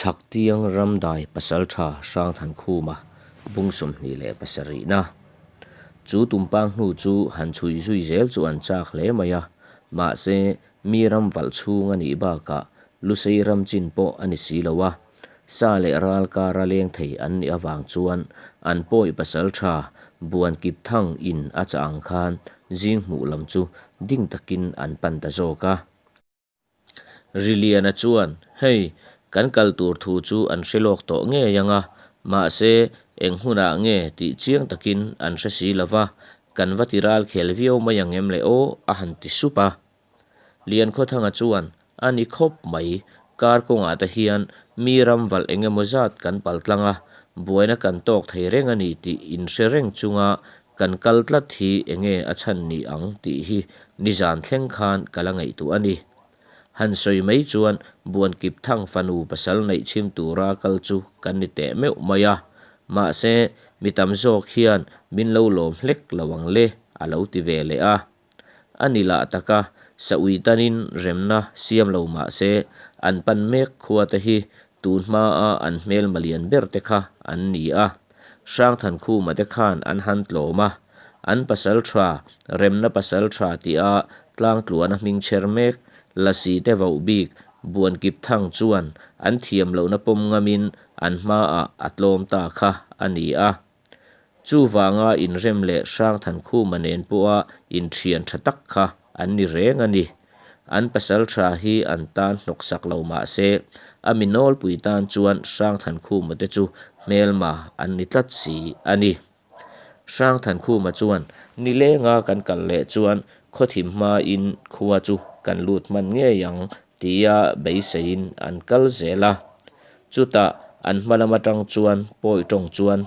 Chhaktiang Ramdai Pasaltha Hrangthankhuma bung 27 na chu tumpang hnu chu han chhui zui zel chu an chak hle mai a, mahse mi ram valh chhung a nih bakah Lusei ram chin pawh a ni si lo a, sa leh ral kara leng thei an nih avang chuan an pawi pasaltha Buan kip thang in a chah ang khan zing hmuh lam chu ding takin an pan ta zawk a. Riliana chuan, Hei, kan kal tur thu chu an hre lawk tawh ngei ang a, mahse eng hunah nge tih chiang takin an hre si lo va, kan va ti ral khel viau mai ang em le aw a han ti sup a. Liankhawthanga chuan, A ni khawp mai, kar kawngah te hian mi ram valh eng emaw zat kan pal tlang a, buaina kan tawk thei reng a ni tih inhre reng chunga kan kal tlat hi eng nge a chhan ni ang tih hi nizan thleng khan ka la ngaihtuah a ni. Han sawi mai chuan Buankip Thang fanu pasal neih chhim tura kal chu kan ni teh meuh mai a, mahse mi tam zawk hian min lo lawm hlek lo ang le a lo ti ve leh a. A ni lah taka Saui tanin remna siam lo mah se, an pan mek khua te hi tun hmaa an hmel malian ber te kha an ni a. Hrangthankhuma te khan an han tlawm a, an pasal tha, remna pasal tha tia tlangtluana hming chher mek Lasi te voh bik Buankip Thang chuan an thiam lohna pawm ngamin an hmaah a tlawm ta kha a ni a. Chuvanga inrem leh Hrangthankhuma nen pawha inthian tha tak kha an ni reng a ni. An pasal tha hi an tan hnawksak lo mah se, a mi nawlpui tan chuan Hrangthankhuma te chu hmelma an ni tlat si a ni. Hrangthankhuma chuan nilenga kan kal leh chuan khawthim hmain khua chu kan lut hman ngei ang tia beiseiin an kal zel a. Chutah an hma lam atang chuan pawi tawng chuan,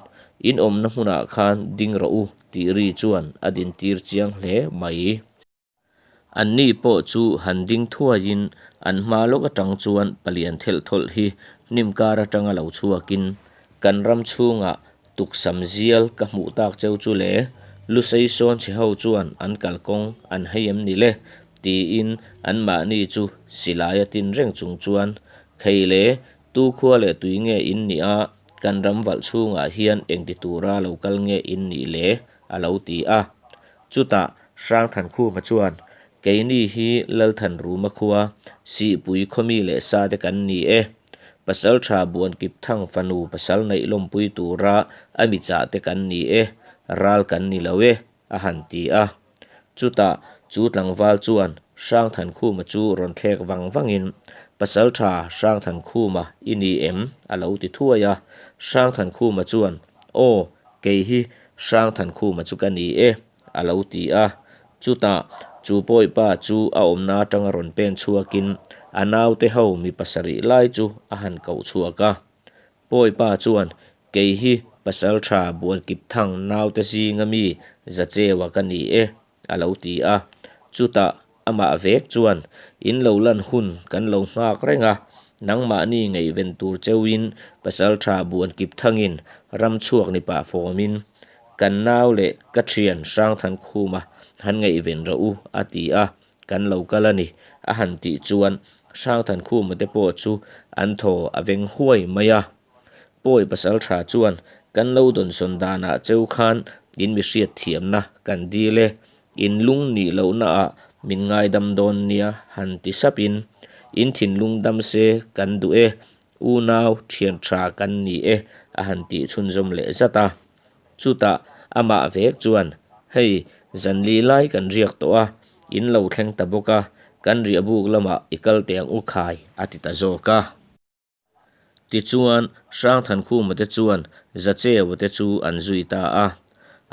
In awmna hmunah khan ding rawh u tih ri chuan a dintir chiang hle mai. Anni pawh chu han ding thuaiin an hma lawk atang chuan palian thelh thawlh hi hnim kar atanga lo chhuakin, Kan ram chhungah tuksam zial ka hmuh tak cheu chu le, Lusei sawn chhe ho chuan an kalkawng an hei em ni le? tiin anmahni chu silai a tin reng chung chuan Khei le, tu khua leh tui nge in nih a, kan ram valh chhungah hian engti tura lo kal nge in nih le? a lo ti a. Chutah Hrangthankhuma chuan, Keini hi Lalthanruma khua, Sihpui khawmi leh sa te kan ni e. Pasaltha Buankipthang fanu pasal neih lawmpui tura a mi chah te kan ni e, ral kan ni lo e, a han ti a. Chutah chu tlangval chuan Hrangthankhuma chu rawn thlek vang vangin, Pasaltha Hrangthankhuma i ni em? a lo ti thuai a. Hrangthankhuma chuan, Aw, kei hi Hrangthankhuma chu ka ni e, a lo ti a. Chutah chu pawipa chu a awmna atanga rawn pen chhuakin a naute ho mi pasarih lai chu a han koh chhuak a. Pawipa chuan, Kei hi pasal tha Buankipthang naute zinga mi Zacheua ka ni e, a lo ti a. Chutah amah vek chuan, In lo lan hun kan lo nghak reng a, nangmahni ngaihven tur cheuhin pasal tha Buankipthangin ram chhuak ni pah fawmin kan nau leh ka thian Hrangthankhuma han ngaihven rawh u, a ti a. Kan lo kal a ni, a han tih chuan Hrangthankhuma te pawh chu an thaw a veng huai mai a. Pawi pasal tha chuan kan lo dawnsawn danah cheu khan in mi hriat thiamna kan dil e, in lung nih lohnaah min ngaidam dawn nia han ti sapin, in thinlung dam se kan duh e, unau thian tha kan ni e a han tih chhunzawm leh zat a. Chutah amah vek chuan, Hei, zanli lai kan riak tawh a, in lo thleng ta bawk a, kan riahbuk lamah i kal teh ang u khai, a ti ta zawk a. Tichuan, Hrangthankhuma te chuan Zacheua te chu an zui ta a.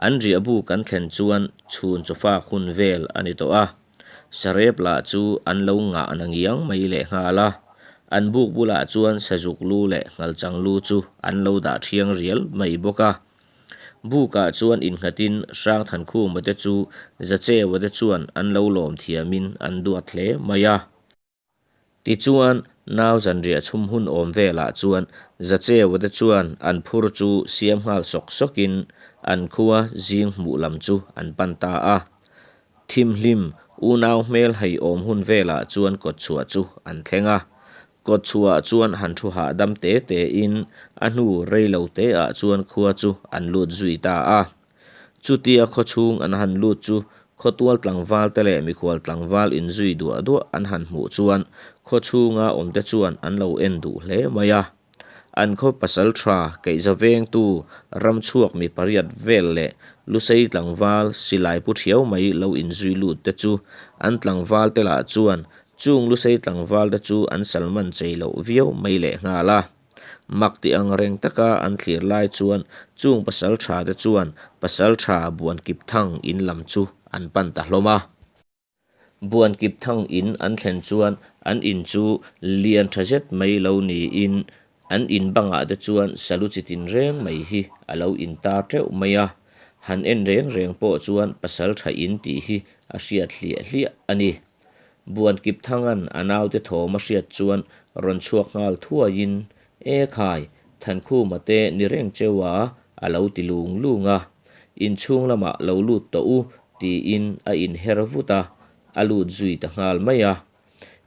An riahbuk an thlen chuan chhun chawfak hun vel a ni tawh a. Sarep lah chu an lo ngah na ngiang mai lehnghal a. An buk bulah chuan sazuk lu leh nghalchang lu chu an lo dah thiang rial mai bawk a. Bukah chuan innghatin Hrangthankhuma te chu Zacheua te chuan an lo lawm thiamin an duat hle mai a. Tichuan, nau zanriah chhum hun awm velah chuan Zacheua te chuan an phur chu siam nghal sawk sawkin an khua zing hmuh lam chu an pan ta a. Thimhlim unau hmel hei awm hun velah chuan kawtchhuah chu an thleng a. Kawtchhuahah chuan han thu hahdam te te in a hnu rei lo te ah chuan khua chu an lut zui ta a. Chutia khaw chhung an han lut chu khawtual tlangval te leh mikhual tlangval inzui duah duah an han hmuh chuan khaw chhunga awmte chuan an lo en duh hle mai a. An khaw pasaltha keihza vengtu ramchhuak mi pariat vel leh Lusei tlangval silai pu thiau mai lo inzui lut te chu an tlangval te lah chuan chung Lusei tlangval te chu an salman chei loh viau mai lehnghal a. Mak ti ang reng taka an thlir lai chuan chung pasaltha te chuan pasaltha Buankipthang in lam chu an pan ta hlawm a. Buankipthang in an thlen chuan an in chu lian tha zet mai lo niin an in bangah te chuan salu chi tin reng mai hi a lo intar teuh mai a. Han en reng reng pawh chuan pasaltha in tih hi a hriat hliah hliah a ni. Buankipthanga'n a naute thawm a hriat chuan rawn chhuak nghal thuaiin, E khai, Thankhuma te ni reng cheu a, a lo ti lung lung a. Inchhung lamah lo lut tawh u, tiin a inher vut a, a lut zui ta nghal mai a.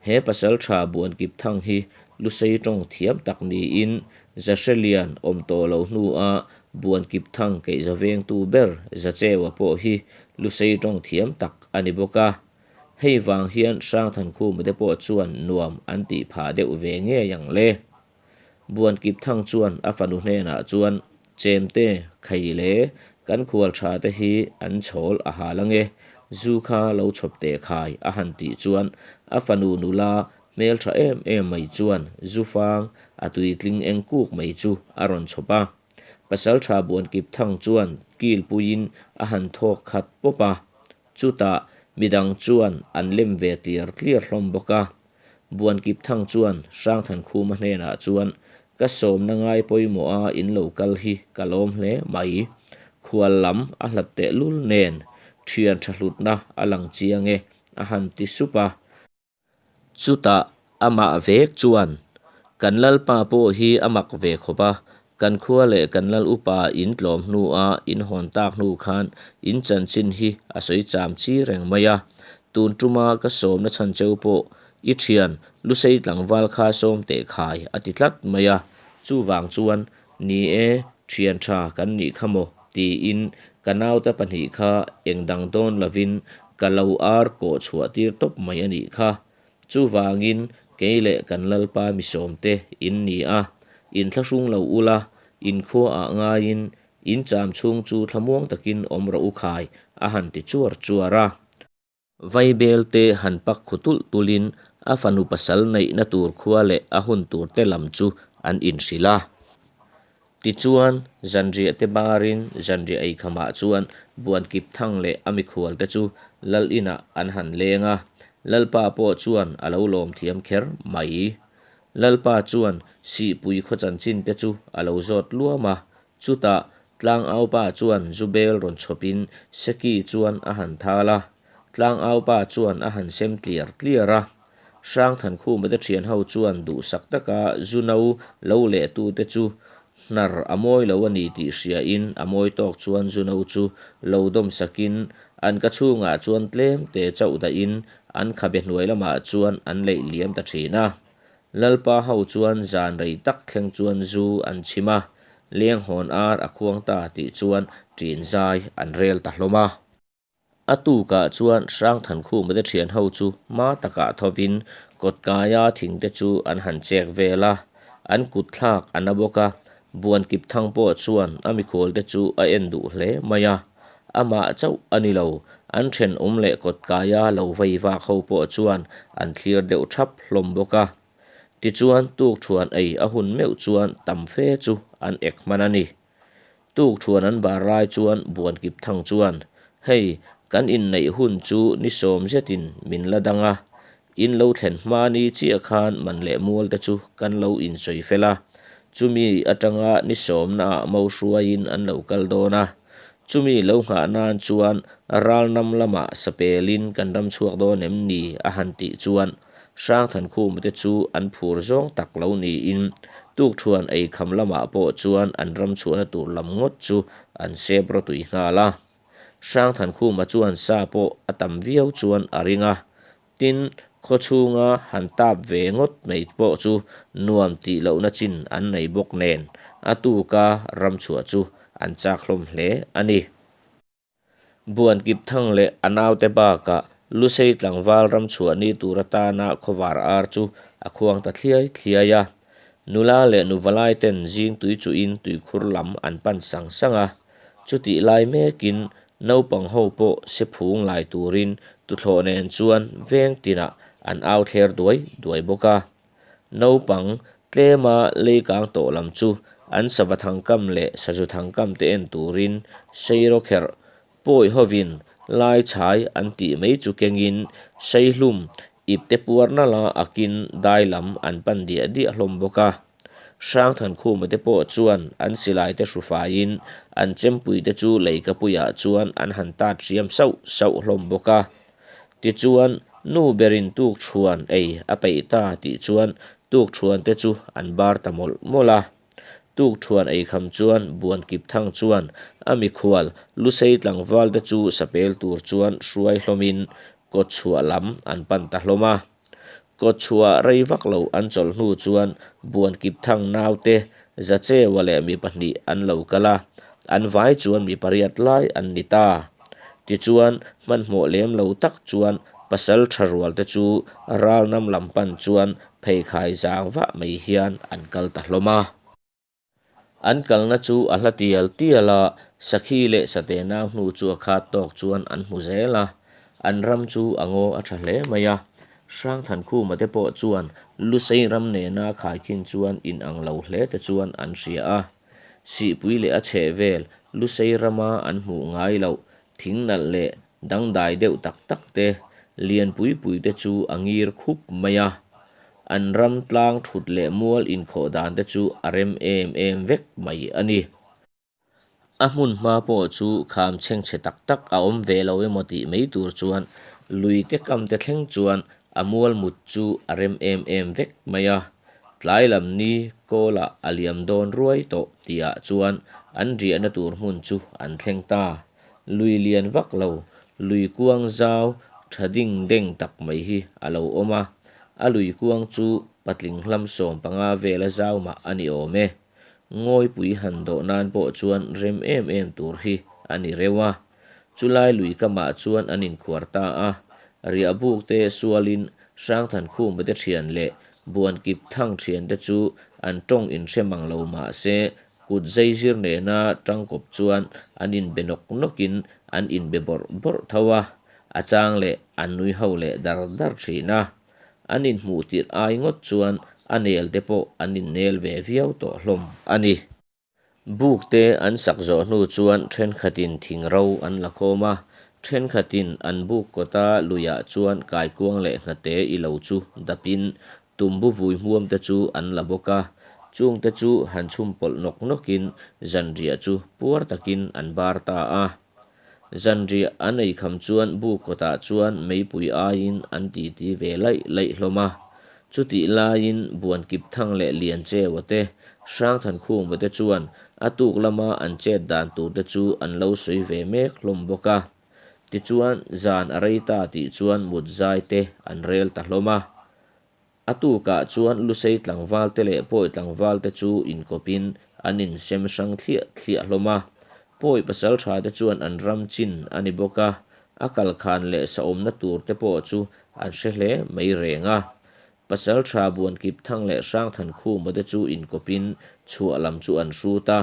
He pasaltha Buankipthang hi Lusei tawng thiam tak niin Zahrelian awm tawh lo hnua Buankipthang keihza vengtu ber Zacheua pawh hi Lusei tawng thiam tak a ni bawk a. Hei vang hian Hrangthankhuma te pawh chuan nuam an tih phah deuh ve ngei ang le. Buankipthang chuan a fanu hnenah chuan, Chemte, khai le, kan khual tha te hi an chhawl a hal ange, zu kha lo chhawp teh khai a han tih chuan a fanu nula hmeltha em em mai chuan zu fang a tuitling eng kuk mai chu a rawn chhawp a. Pasaltha Buankipthang chuan kilpuiin a han thawk khat pawp a. Chutah midang chuan an lem ve tliar tliar hlawm bawk a. Buankipthang chuan Hrangthankhuma hnenah chuan, Ka sawmna ngai pawimawha in lo kal hi ka lawm hle mai. Khual lam a hlat tehlul nen thian tha hlutna a lang chiang e, a han ti sup a. Chutah amah vek chuan, Kan Lalpa pawh hi a mak ve khawp a, kan khua leh kan Lal upa in tlawm hnua in hawn tak hnu khan in chanchin hi a sawi cham chi reng mai a. Tun tuma ka sawmna chhan cheu pawh i thian Lusei tlangval kha sawm teh khai a ti tlat mai a. Chuvang chuan, Ni e, thian tha kan nih kha maw? tiin ka naute pahnih kha eng dang dawn lovin ka lo ar kawh chhuah tir tawp mai a nih kha. Chuvangin kei leh kan Lalpa mi sawmte in ni a, in thlahrung lo ula, in khuaah ngaiin in cham chhung chu thlamuang takin awm rawh u khai, a han ti chuar chuar a. Vaibel te han pak khu tulh tulhin a fanu pasal neihna tur khua leh a hun tur te lam chu an inhrilh a. Tichuan, zanriah te barin zanriah eikhamah chuan Buankipthang leh a mikhual te chu Lal inah an han leng a, Lalpa pawh chuan a lo lawm thiam kher mai. Lalpa chuan Sihpui khaw chanchin te chu a lo zawt luam a, Chutah Tlangaupa chuan Zubel rawn chhawpin Seki chuan a han thal a, Tlangaupa chuan a han sem tliar tliar a. Hrangthankhuma te thian ho chuan duhsak taka zu no lo lehtute chu hnar a mawi lo a ni tih hriain a mawi tawk chuan zu no chu lo dawm sakin an ka chhungah chuan tlem te chauh dahin an khabe hnuai lamah chuan an leih liam ta thin a. Lalpa ho chuan zan rei tak thleng chuan zu an chhim a, lenghawn ar a khuang ta tih chuan ṭin zai an rel ta hlawm a. A tukah chuan Hrangthankhuma te ṭhian ho chu hma takah thovin kawtkaia thingte chu an han chek vel a, an kut thlak a na bawk a, Buankipthang pawh chuan a mikhualte chu a en duh hle mai a. Amah chauh a ni lo, an thenawm leh kawtkaia lo vei vak ho pawh chuan an thlir deuh thap hlawm bawk a. Tichuan tukthuan ei a hun meuh chuan tam fe chu an ek hman a ni. Tukthuan an bar lai chuan Buankipthang chuan, Hei, kan inneih hun chu ni sawm zetin min la dang a, in lo thlen hma ni chiah khan man leh mual te chu kan lo insawi fel a, chumi atanga ni sawmnaah mo hruaiin an lo kal dawn a, chumi lo nghah nan chuan ralnam lamah sapelin kan ram chhuak dawn em ni a han tih chuan Hrangthankhuma te chu an phur zawng tak lo niin tukthuan eikham lamah pawh chuan an ram chhuahna tur lam ngawt chu an sep rawtui nghal a. Hrangthankhuma chuan sa pawh a tam viau chuan a ring a. Tin, Khawchhunga han tap ve ngawt mai pawh chu nuam tih lohna chin an nei bawk nen, a tuka ramchhuah chu an chak hlawm hle a ni. Buankipthang leh a naute bakah Lusei tlangval ramchhuah ni tur atana khawvar ar chu a khuang ta thliai thliai a. Nula leh nuvalai ten zing tui chuhin tuikhur lam an pan sang sang a. Chutih lai mekin naupang ho pawh sephung lai turin tuthlawh nen chuan veng tinah an au thler duai duai bawk a. Naupang tlema leikang tawh lam chu an sava thangkam leh sazu thangkam te en turin seirawkherh Pawi hovin lai chhai an tih mai chu kengin Seihlum ipte puarna la akin dai lam an pan diah diah hlawm bawk a. Hrangthankhuma te pawh chuan an silai te hru faiin an chempui te chu leikapuiah chuan an han tat hriam sauh sauh hlawm bawk a. Tichuan, nu berin tukṭhuan ei a peih ta tih chuan tukṭhuan te chu an bar ta mawlh mawlh a. Tukṭhuan ei kham chuan Buankipthang chuan a mikhual Lusei tlangval te chu sapel tur chuan hruai hlawmin kawtchhuah lam an pan ta hlawm a. Kawtchhuah rei vak lo an chawlh hnu chuan Buankipthang naute Zacheua leh mi pahnih an lo kal a, an vai chuan mi pariat lai an ni ta. Tichuan hmanhmawh lem lo tak chuan pasal tha rual te chu ralnam lam pan chuan pheikhai zang vah mai hian an kal ta hlawm a. An kalna chu a hla tial tial a, Sakhi leh Sate nau hnu chu a khat tawk chuan an hmu zel a. An ram chu a ngaw a tha hle mai a. Hrangthankhuma te pawh chuan Lusei ram nena khaikhin chuan inang lo hle te chuan an hria a. Sihpui leh a chhehvel Lusei rama an hmuh ngai loh thing nalh leh dangdai deuh tak tak te, lian pui pui te chu a ngir khup mai a. An ram tlang thut leh mual inkhawh dan te chu a rem em em vek mai a ni. A hmun hma pawh chu kham chhengchhe tak tak a awm ve lo emaw tih mai tur chuan lui te kam te thleng chuan a mual mut chu a rem em em vek mai a. Tlai lam ni kawlah a liam dawn ruai tawh tihah chuan an riahna tur hmun chu an thleng ta. Lui lian vak lo, lui kuang zau tha ding deng tak mai hi a lo awm a. A lui kuang chu patling hlam 15 vela zau mah a ni awm e. Ngawipui han dawh nan pawh chuan rem em em tur hi a ni reuh a. Chulai lui kamah chuan an inkhuar ta a, riahbuk te sualin Hrangthankhuma te thian leh Buankipthang thiante chu an tawng inhre mang lo mah se kut zaizir nena tangkawp chuan an inbe nawk nawkin an inbe bawrh bawrh tho a, a chang leh an nui ho leh dar dar thin a. An inhmuh tirh ai ngawt chuan a nel te pawh an innel ve viau tawh hlawm a ni. Buk te an sak zawh hnu chuan thenkhatin thing ro an la khawm a, thenkhatin an buk kawta luiah chuan kaikuang leh nghate i lo chu dapin tumbu vui hmuam te chu an la bawk a, chungte chu han chhum pawlh nawk nawkin zanriah chu puar takin an bar ta a. Zanriah an ei kham chuan buk kawtah chuan meipui aiin an titi ve laih laih hlawm a. Chutih laiin Buankipthang leh Liancheua te, Hrangthankhuma te chuan a tuk lama an chet dan tur te chu an lo sawi ve mek hlawm bawk a. Tichuan zan a rei ta tih chuan mut zai te an rel ta hlawm a. A tukah chuan Lusei tlangvalte leh Pawi tlangvalte chu inkawpin an insem hrang thliah thliah hlawm a. Pawi pasaltha te chuan an ram chin a ni bawk a, a kalkhan leh saawmna tur te pawh chu an hre hle mai reng a. Pasaltha Buankipthang leh Hrangthankhuma te chu inkawpin chhuah lam chu an hrut a.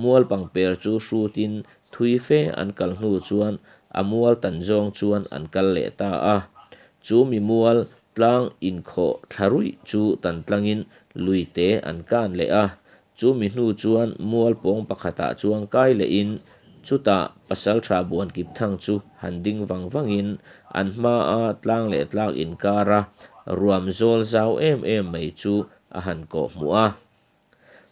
Mual pangper chu hrutin thui fe an kal hnu chuan a mual tan zawng chuan an kal leh ta a. Chu mi mual Tlang inkhawh thla ruih chu tan tlangin lui te an kan leh a, chu mi hnu chuan mual pawng pakhatah chuan kai lehin chutah Pasaltha Buankipthang chu han ding vang vangin an hmaa tlang leh tlak inkara ruam zawl zau em em mai chu a han kawh hmuh a.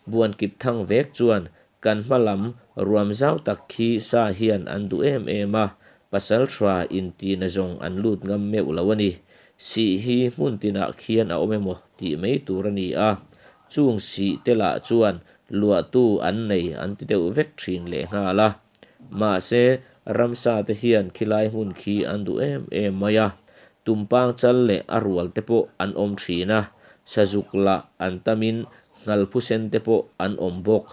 Buankipthang vek chuan kan hma lam ruam zau tak khi sa hian an duh em em a, pasalthra intina zawng an lut ngam meuh lo a ni. Sih hi hmun tinah khian a awm emaw tih mai tur a ni a, chung sih te lah chuan luahtu an nei an ti deuh vek thin lehnghal a. Mahse, ramsa te hian khilai hmun khi an duh em em mai a. Tumpang chal leh a rual te pawh an awm thin a, sazuk lah an tamin nghalphusen te pawh an awm bawk.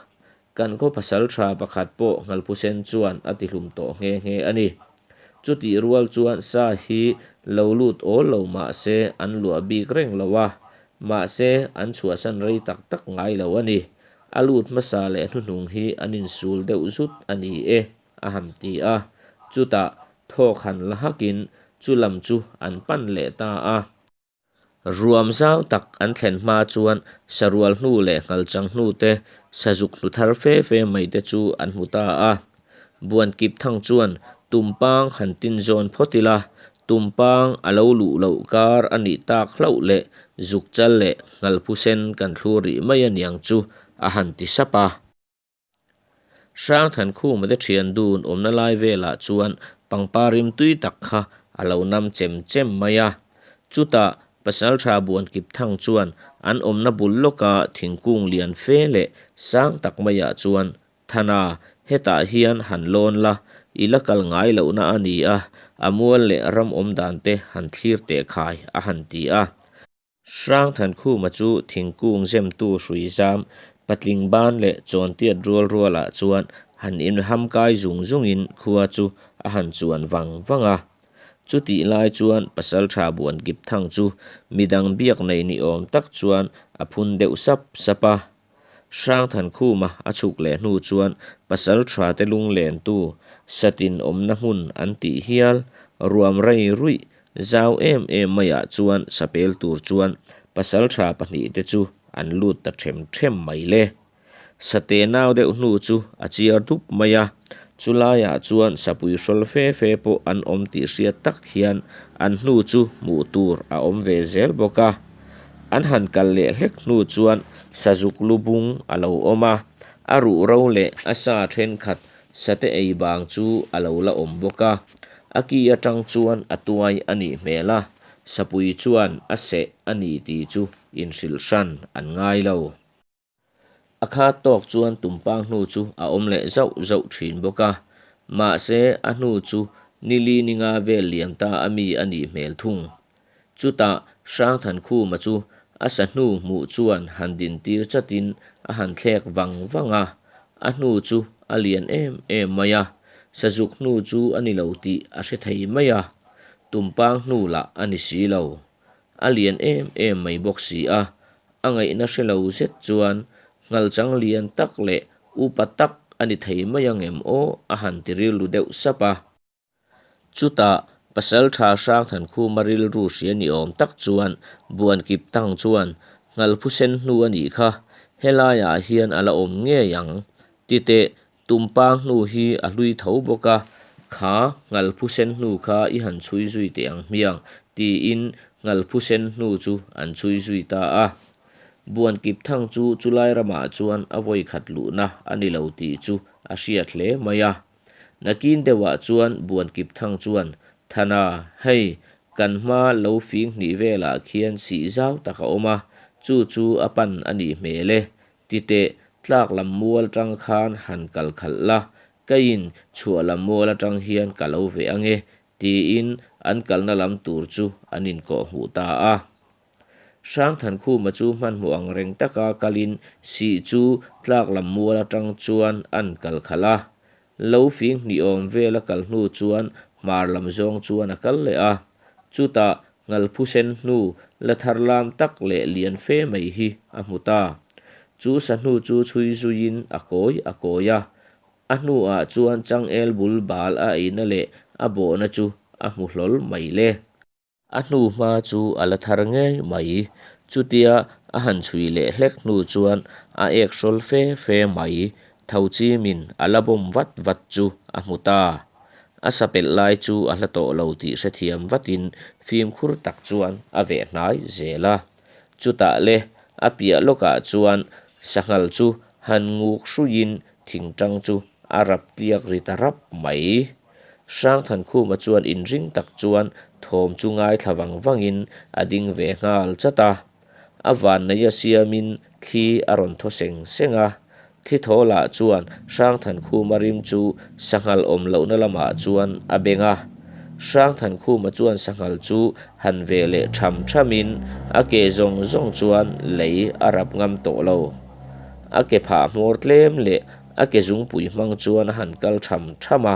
Kan khaw pasaltha pakhat pawh nghalphusen chuan a tihlum tawh nghe nghe a ni. Chutih rual chuan sa hi lo lut awl lo mah se an luah bik reng lo a, mahse an chhuahsan rei tak tak ngai lo a ni. A lut hmasa leh hnuhnung hi an insul deuh zut a ni e, a han ti a. Chutah thawk han la hakin chu lam chu an pan leh ta a. Ruam zau tak an thlen hma chuan sarual hnu leh nghalchang hnu te, sazuk hnu thar fe fe mai te chu an hmu ta a. Buankip thang chuan Tumpang han tin zawn phawt ila, Tumpang a lo luh loh kar a nih tak hlauh leh zuk chal leh nghalphusen kan thlur rih mai a niang chu a han ti sap a. Hrangthankhuma te thian dun awmna lai velah chuan pangpar rim tui tak kha a lo nam chem chem mai a. Chutah Pasaltha Buankipthang chuan an awmna bul lawka thingkung lian fe leh sang tak maiah chuan, Thana, hetah hian han lawn la, i la kal ngai lohna a ni a, a mual leh ram awm dan te han thlir teh khai, a han ti a. Hrangthankhuma chu thingkung zemtu hrui zam, patling ban leh chawntiat rual rualah chuan han inham kai zung zungin khua chu a han chuan vang vang a. Chutih lai chuan Pasaltha Buankipthang chu midang biak nei ni awm tak chuan a phun deuh sap sap a. Hrangthankhuma a chhuk leh hnu chuan Pasaltha te lunglentu Satin awmna hmun an tih hial ruam rei ruih zau em em maiah chuan sapel tur chuan Pasaltha pahnihte chu an lut ta ṭhem ṭhem mai le. Sate nau deuh hnu chu a chiar dup mai a, chulaiah chuan sapui hrawl fe fe pawh an awm tih hriat tak hian an hnu chu hmuh tur a awm ve zel bawk a. An han kal leh hlek hnu chuan sazuk lu bung a lo awm a, a ruhro leh a sa thenkhat sate ei bang chu a lo la awm bawk a. A ki atang chuan a tuai a nih hmel a, sapui chuan a seh a ni tih chu inhrilh hran an ngai lo. A khat tawk chuan tumpang hnu chu a awm leh zauh zauh thin bawk a, mahse a hnu chu nili ninga vel liam ta a mi a nih hmel thung. Chutah Hrangthankhuma chu a sa hnu hmuh chuan han din tir chatin a han thlek vang vang a, a hnu chu a lian em em mai a, sazuk hnu chu a ni lo tih a hre thei mai a, tumpang hnu lah a ni si lo. A lian em em mai bawk si a, a ngaihna hre lo zet chuan nghalchang lian tak leh upa tak a ni thei mai ang em aw a han ti rilru deuh sap a. Chutah Pasaltha Hrangthankhuma rilru hria ni awm tak chuan Buankip tang chuan Nghalphusen hnu a nih kha, helaiah hian a la awm ngei ang. Titeh Tumpang hnu hi a hlui tho bawk a, kha Nghalphusen hnu kha i han chhui zui teh ang hmiang, tiin Nghalphusen hnu chu an chhui zui ta a. Buankip thang chu chulai ramah chuan a vawi khat luhna a ni lo tih chu a hriat hle mai a. Nakin deuhah chuan Buankip thang chuan, Thana, hei, kan hma lo fing hnih velah khian sih zau tak a awm a, chu chu a pan a nih hmel e, Titeh, tlak lam mual atang khan han kal khalh la, keiin chhuah lam mual atang hian ka lo ve ange, tiin an kalna lam tur chu an inkawh hmuh ta a. Hrangthankhuma chu hmanhmawh ang reng taka kalin sih chu tlak lam mual atang chuan an kal khalh a. Lo fing hnih awm vel a kal hnu chuan hmar lam zawng chuan a kal leh a. Chutah Nghalphusen hnu la thar lam tak leh lian fe mai hi a hmu ta. Chu sa hnu chu chhui zuiin a kawi a kawi a. A hnuah chuan changel bul bal a eina leh a bawhna chu a hmu hlawl mai le. A hnu hma chu a la thar ngei mai. Chutia a han chhui leh hlek hnu chuan a ek hrawl fe fe mai. Tho chimin a la bawm vat vat chu a hmu ta. A sa pelh lai chu a hla tawh lo tih hrethiam vatin fimkhur tak chuan a veh hnai zel a. Chutah le a piah lawkah chuan sanghal chu han nguk hruiin thingtang chu a rap tliak ri ta rap mai. Hrangthankhuma chuan inring tak chuan thawm chu ngaithla vang vangin a ding ve nghal chat a. A vanneia siamin thli a rawn thaw seng seng a, thli thaw lah chuan Hrangthankhuma rim chu sanghal awm lohna lamah chuan a beng a. Hrangthankhuma chuan sanghal chu han ve leh tham thamin a ke zawng zawng chuan lei a rap ngam tawh lo. A ke phah hmawr tlem leh a ke zungpui hmang chuan a han kal tham tham a.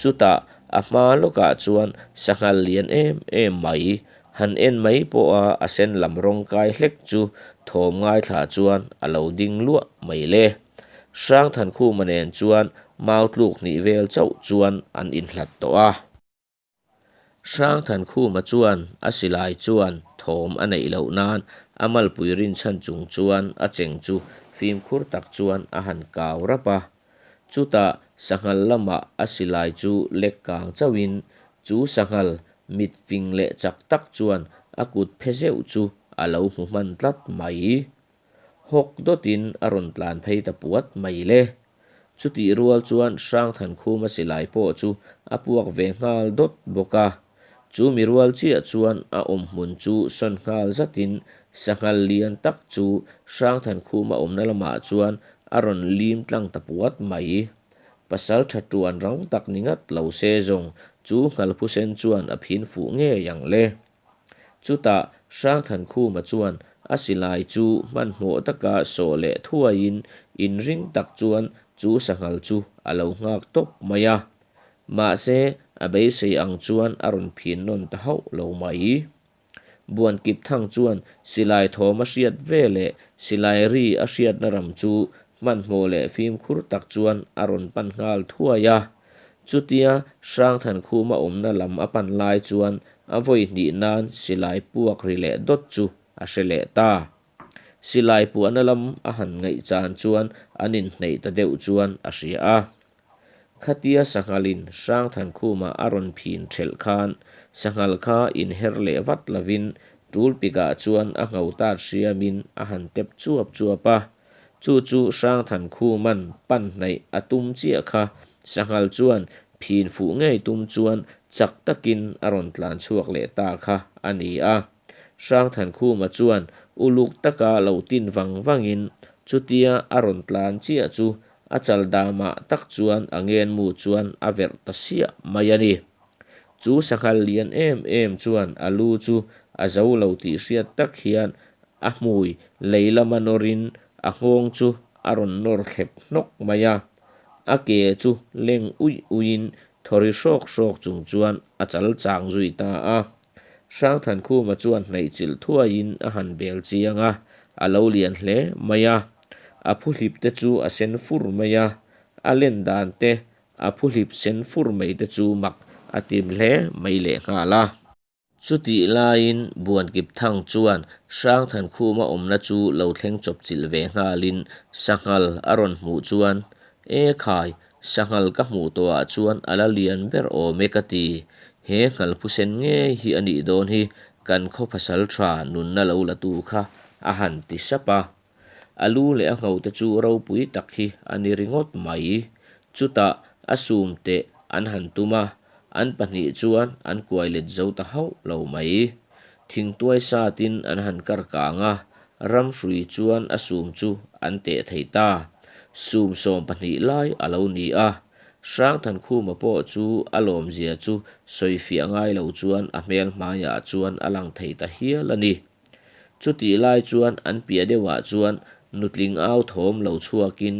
Chutah a hma lawkah chuan sanghal lian em em mai han en mai pawha a sen lam rawng kai hlek chu thawm ngaithla chuan a lo ding luah mai le. Hrangthankhuma nen chuan mau tluk hnih vel chauh chuan an inhlat tawh a. Hrangthankhuma chuan a silai chuan thawm a neih loh nan a malpui rinchhan chung chuan a cheng chu fimkhur tak chuan a han kau rap a. Chutah sanghal lamah a silai chu lek kang chauhin chu sanghal mit fing leh chak tak chuan a kut phe zeuh chu a lo hmu hman tlat mai. Hawk dawtin a rawn tlan phei ta puat mai le. Chutih rual chuan Hrangthankhuma silai pawh chu a puak ve nghal dawt bawk a. Chu mi rual chiah chuan a awmhmun chu sawn nghal zatin sanghal lian tak chu Hrangthankhuma awmna lamah chuan a rawn lim tlang ta puat mai. Pasal tha tuan rang tak ni ngat lo se zawng chu nghalphusen chuan a phin fuh ngei ang le. Chutah Hrangthankhuma chuan a silai chu hmanhmawh taka sawh leh thuaiin inring tak chuan chu sanghal chu a lo nghak tawp mai a. Mahse, a beisei ang chuan a rawn phin nawn ta hauh lo mai. Buankipthang chuan silai thawm a hriat ve leh silai ri a hriatna ram chu hmanhmawh leh fimkhur tak chuan a rawn pan nghal thuai a. Chutia Hrangthankhuma awmna lam a pan lai chuan a vawi hnih nan silai puak ri leh dawt chu a hre leh ta. Silai puahna lam a han ngaih chan chuan an inhneih ta deuh chuan a hria a. Khatia sanghalin Hrangthankhuma a rawn phin thelh khan sanghal kha inher leh vat lovin tul pikah chuan a ngho tat hriamin a han tep chuap chuap a. Chu chu Hrangthankhuman pan hnaih a tum chiah kha sanghal chuan phin fuh ngei tum chuan chak takin a rawn tlan chhuak leh ta kha a ni a. Hrangthankhuma chuan uluk taka lo tin vang vangin chutia a rawn tlan chiah chu a chal damah tak chuan a ngenmu chuan a verh ta siah mai a ni. Chu sanghal lian em em chuan a lu chu a zo lo tih hriat tak hian a hmui lei lama nawrin a nghawng chu a rawn nawr thlep hnawk mai a. A ke chu leng uih uihin thawri hrawk hrawk chung chuan a chal chang zui ta a. Hrangthankhuma chuan hnaihchilh thuaiin a han bel chiang a, a lo lian hle mai a. A phuhlip te chu a sen fur mai a, a len dan te a phuhlip sen fur mai te chu mak a tim hle mai lehnghal a. Chutih laiin Buankipthang chuan Hrangthankhuma awmna chu lo thleng chawpchilh ve nghalin sanghal a rawn hmuh chuan, E khai, sanghal ka hmuh tawhah chuan a la lian ber awm e ka ti. He nghalphusen ngei hi a nih dawn hi kan khaw pasal tha nunna lo la tu kha a han ti sap a. A lu leh a ngho te chu ropui tak hi a ni ringawt mai. Chutah a sum teh an han tum a, an pahnih chuan an kuai let zo ta hauh lo mai. Thingtuai satin an han kar kang a, ram hrui chuan a sum chu an teh thei ta. Sum 12 lai a lo ni a, Hrangthankhuma pawh chu a lawmzia chu sawifiah ngai lo chuan a hmel hmaiah chuan a lang thei ta hial a ni. Chutih lai chuan an piah deuhah chuan nutling au thawm lo chhuakin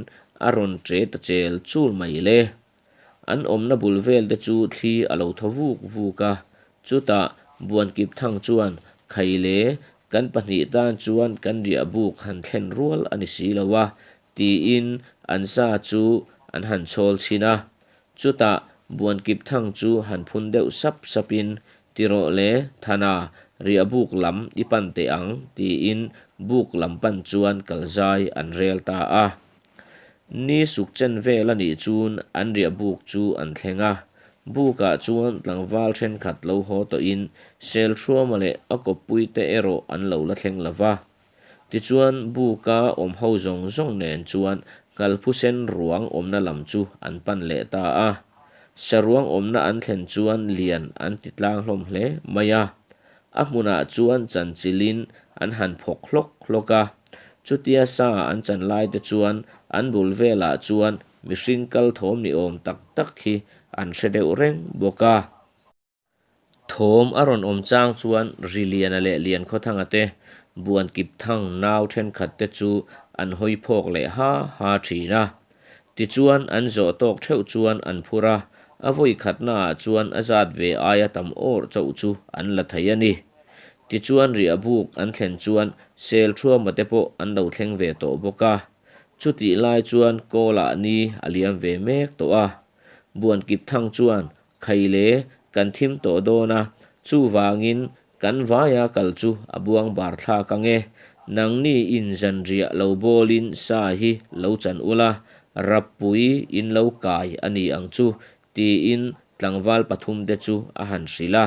a rawn ṭe ta chel chul mai le. An awmna bul vel te chu thli a lo thaw vuk vuk a, chutah Buankipthang chuan Khaile kan pahnih tan chuan kan riah buk han thlen rual a ni si lo a tiin an sa chu an han chhawl chhin a. Chutah Buankipthang chu han phun deuh sap sapin Ti rawh le, Thana, riah buk lam i pan teh ang, tiin buk lam pan chuan kal zai an rel ta a. Ni suk chen vel a nih chun an riah buk chu an thleng a. Bukah chuan tlangval thenkhat lo haw tawhin Selthruama leh a kawppuite erawh an lo la thleng lo va. Tichuan buka awm ho zawng zawng nen chuan Nghalphusen ruang awmna lam chu an pan leh ta a. Saruang awmna an thlen chuan lian an ti tlang hlawm hle mai a. A hmunah chuan chanchilhin an han phawk hlawk hlawk a. Chutia sa an chan lai te chuan an bul velah chuan mihring kal thawm ni awm tak tak hi an hre deuh reng bawk a. Thawm a rawn awm chang chuan Riliana leh Liankhawthanga te, Buankipthang nau thenkhat te chu an hawi phawk leh ha ha thin a. Tichuan an zawh tawk theuh chuan an phur a, a vawi khatnaah chuan a zat ve aia tam awrh chauh chu an la thei a ni. Tichuan riahbuk an thlen chuan Selṭhuama te pawh an lo thleng ve tawh bawk a. Chutih lai chuan Kawlah ni a liam ve mek tawh a. Buankipthang chuan Khaile kan thim tawh dawn a, chuvangin kan vaia kal chu a buang bar thlak ang e. Nangni in zanriah lo bawlin sa hi lo chan ula, rappui in lo kai a ni ang chu, tiin tlangval pathumte chu a han hrilh a.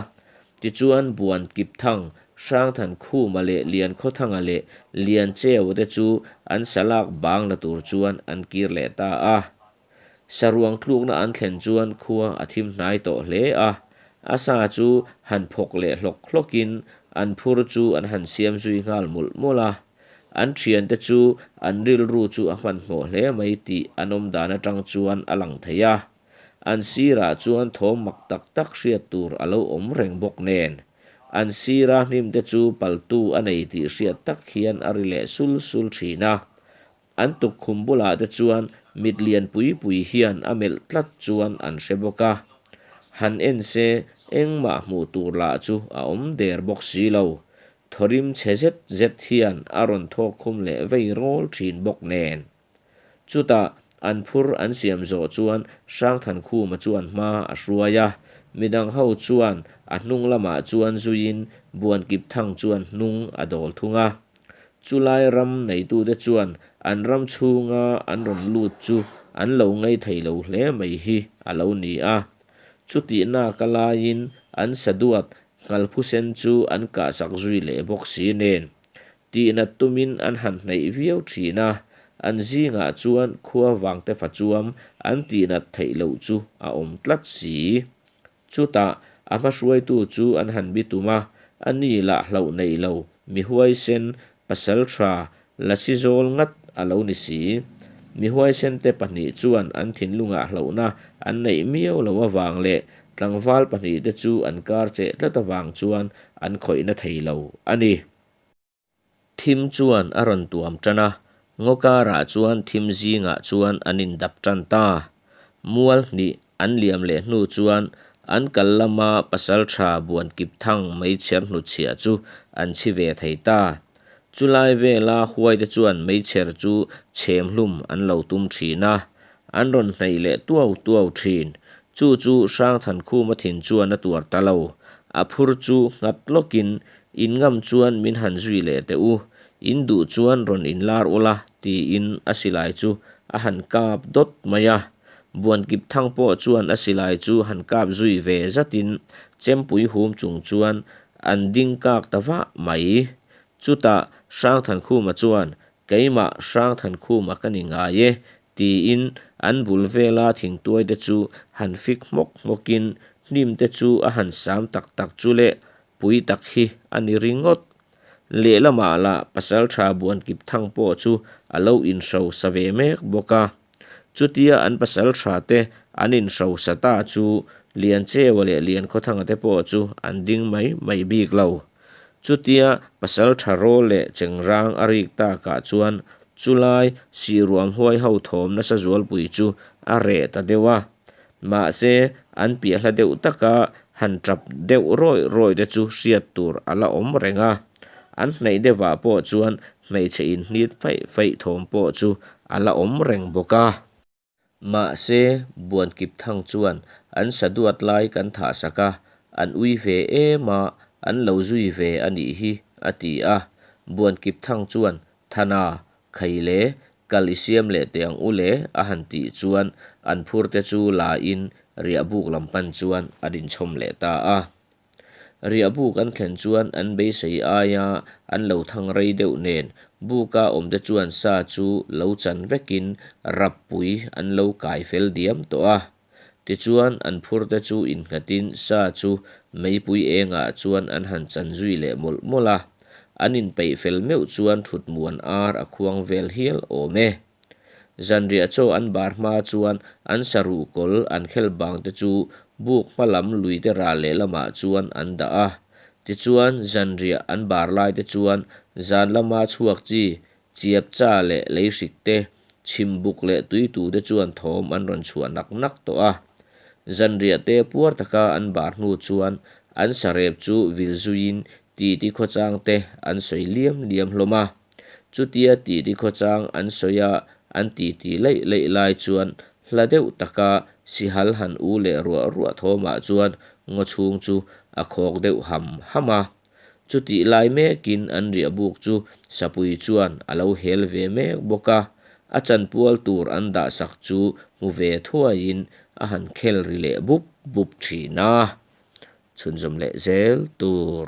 Tichuan Buankipthang, Hrangthankhuma leh Liankhawthanga leh Liancheua te chu an salak bang la tur chuan an kir leh ta a. Saruang tlukna an thlen chuan khua a thim hnai tawh hle a, a sa chu han phawk leh hlawk hlawkin an phur chu an han siam zui nghal mawlh mawlh a. An thiante chu an rilru chu a hmanhmawh hle mai tih an awm dan atang chuan a lang thei a. An sirah chuan thawm mak tak tak hriat tur a lo awm reng bawk nen. An sira hnimte chu paltu a nei tih hriat tak hian a ri leh sul sul thin a. An tukkhum bulah te chuan mit lian pui pui hian a melh tlat chuan an hre bawk a. Han en se engmah hmuh tur lah chu a awm der bawk si lo. Thawrim chhe zet zet hian a rawn thawk khum leh vei rawl thin bawk nen. Chutah an phur an siam zawh chuan Hrangthankhuma chuan hma a hruai a, midang ho chuan a hnung lamah chuan zuiin Buankipthang chuan hnung a dawl thung a. Chulai ram neitute chuan an ram chhunga an rawn lut chu an lo ngei thei lo hle mai hi a lo ni a. Chutih naka laiin an saduat nghalphusen chu an kahsak zui leh bawk si nen. Tihnat tumin an han hnaih viau thin a, an zingah chuan khua vangte fachuam an tihnat theih loh chu a awm tlat si. Chutah a hmahruaitu chu an han bitum a, a ni lah hlauh neih lo, mi huaisen, pasal tha, lasi zawl ngat a lo ni si. Mi huaisente pahnih chuan an thinlungah hlauhna an neih miau lo avang leh tlangval pahnihte chu an kar cheh tlat avang chuan an khawihna thei lo a ni. Thim chuan a rawn tuam tan a, ngaw karah chuan thim zingah chuan an indap tan ta. Mual hnih an liam leh hnu chuan an kal lama pasaltha Buankipthang meichher hnutchhiah chu an chhi ve thei ta. Chulai vela huaite chuan meichher chu chhem hlum an lo tum thin a, an rawn hnaih leh tuau tuau thin. Chu chu Hrangthankhuma thin chuan a tuar ta lo. A phur chu nghat lawkin In ngam chuan min han zui leh teh u, in duh chuan rawn inlar ula tiin a silai chu a han kap dawt mai a. Buankipthang pawh chuan a silai chu han kap zui ve zatin chempui hum chung chuan an ding kak ta vah mai. Chutah Hrangthankhuma chuan Keimah Hrangthankhuma ka ni ngai e tiin an bul vela thingtuai te chu han fik hmawk hmawkin hnim te chu a han sam tak tak chu le pui tak hi a ni ringawt. Lehlamah lah Pasaltha Buankipthang pawh chu a lo inhrosa ve mek bawk a. Chutia an pasaltha te an inhrosa ta chu Liancheua leh Liankhawthanga te pawh chu an ding mai mai bik lo. Chutia pasaltha rawl leh chengrang a rik takah chuan chulai sihruam huai ho thawm nasa zualpui chu a reh ta deuh a. Mahse, an piah hla deuh taka han tap deuh rawih rawih te chu hriat tur a la awm reng a. An hnaih deuhah pawh chuan hmeichhe inhnit faih faih thawm pawh chu a la awm reng bawk a. Mahse, Buankipthang chuan an saduat lai kan thah sak a, an ui ve em a, an lo zui ve a nih hi, a ti a. Buankipthang chuan, Thana, Khaile, kal i siam leh teh ang u le, a han tih chuan an phur te chu la in riahbuk lam pan chuan a dinchhawm leh ta a. Riahbuk an thlen chuan an beisei aia an lo thang rei deuh nen buka awm te chuan sa chu lo chan vekin rappui an lo kai fel diam tawh a. Tichuan an phur te chu innghatin sa chu meipui engah chuan an han chan zui leh mawlh mawlh a, an inpeih fel meuh chuan thut muan ar a khuang vel hial awm e. Zanriah chaw an bar hma chuan an saruh kawl an khel bang te chu buk hma lam luite ral lehlamah chuan an dah a. Tichuan, zanriah an bar lai te chuan zan lama chhuak chi Chiapcha leh Leihrik te, Chhimbuk leh Tuitu te chuan thawm an rawn chhuah nak nak tawh a. Zanriah te puar taka an bar hnu chuan an sarep chu vil zuiin titi khawchang te an sawi liam liam hlawm a. Chutia titi khawchang an sawi a, an titi laih laih lai chuan hla deuh taka sihal han u leh ruah ruah thawmah chuan ngaw chhung chu a khawk deuh ham ham a. Chutih lai mekin an riahbuk chu sapui chuan a lo hel ve mek bawk a, a chanpual tur an dah sak chu hmu ve thuaiin a han khel ri leh bup bup thin a. Chhunzawm leh zel tur.